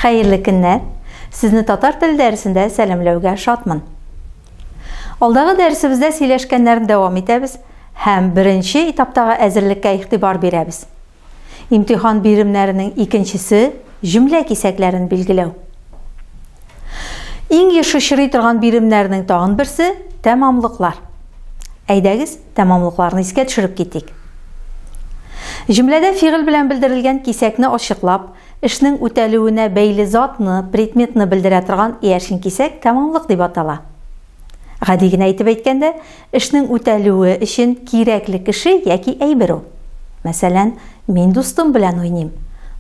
Хәерле көннәр! Сезне татар теле дәресендә сәламләүгә шатмын. Алдагы дәресебездә сөйләшкәннәрне дәвам итәбез һәм беренче этаптагы әзерлеккә игътибар бирәбез. Имтихан биремнәренең икенчесе җөмлә кисәкләрен билгеләү. Иң еш очрый торган биремнәрнең тагын берсе тәмамлыклар. Әйдәгез, тәмамлыкларны искә төшереп китик. Җөмләдә фигыль белән белдерелгән кисәкне ачыклап, эшнең үтәлүенә бәйле затны, предметны белдерә торган иярчен кисәк тәмамлык дип атала. Гади генә итеп әйткәндә, эшнең үтәлүе өчен кирәкле кеше яки әйбер ул. Мәсәлән, мин дустым белән уйныйм.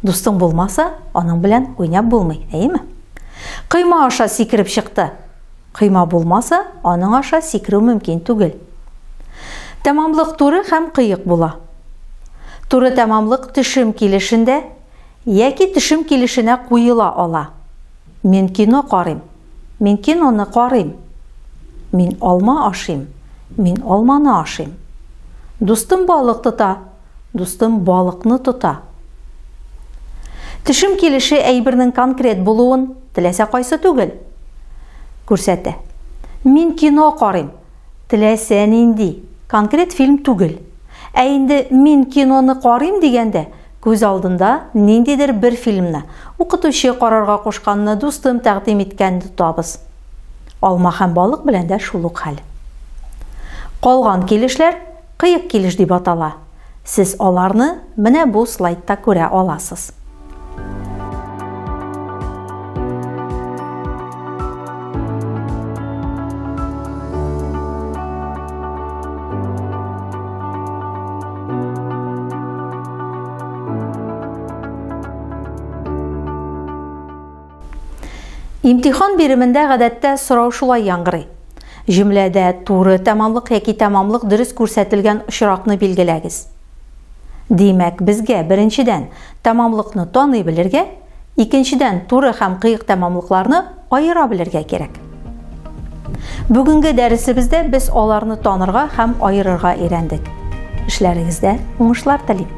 Дустың булмаса, аның белән уйнап булмый, әйеме? Койма аша сикереп чыкты. Койма булмаса, аның аша сикерү мөмкин түгел. Тәмамлык туры һәм кыек була. Туры тәмамлык төшем килешендә яки төшем килешенә куела ала. Мин кино карыйм. Мин киноны карыйм. Мин алма ашыйм. Мин алманы ашыйм. Дустым балык тота. Дустым балыкны тота. Төшем килеше әйбернең конкрет булуын, теләсә кайсы түгел, күрсәтә. Мин кино карыйм. Теләсә нинди, конкрет фильм түгел. Ә инде мин киноны карыйм дигәндә, күз алдында ниндидер бер фильмны, укытучы карарга кушканны, дустым тәкъдим иткәнне тотабыз. Алма һәм балык белән дә шул ук хәл. Калган килешләр кыек килеш дип атала. Сез аларны менә бу слайдта күрә аласыз. Имтихан биремендә гадәттә сорау шулай яңгырый. Җөмләдә туры тәмамлык яки тәмамлык дөрес күрсәтелгән очракны билгеләгез. Димәк, безгә беренчедән тәмамлыкны таный белергә, икенчедән туры һәм кыек тәмамлыкларны аера белергә кирәк. Бүгенге дәресебездә без аларны танырга һәм аерырга өйрәндек. Эшләрегездә уңышлар телим.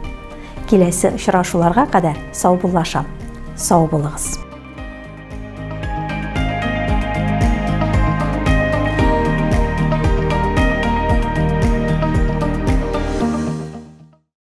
Киләсе очрашуларга кадәр саубуллашам. Сау булыгыз.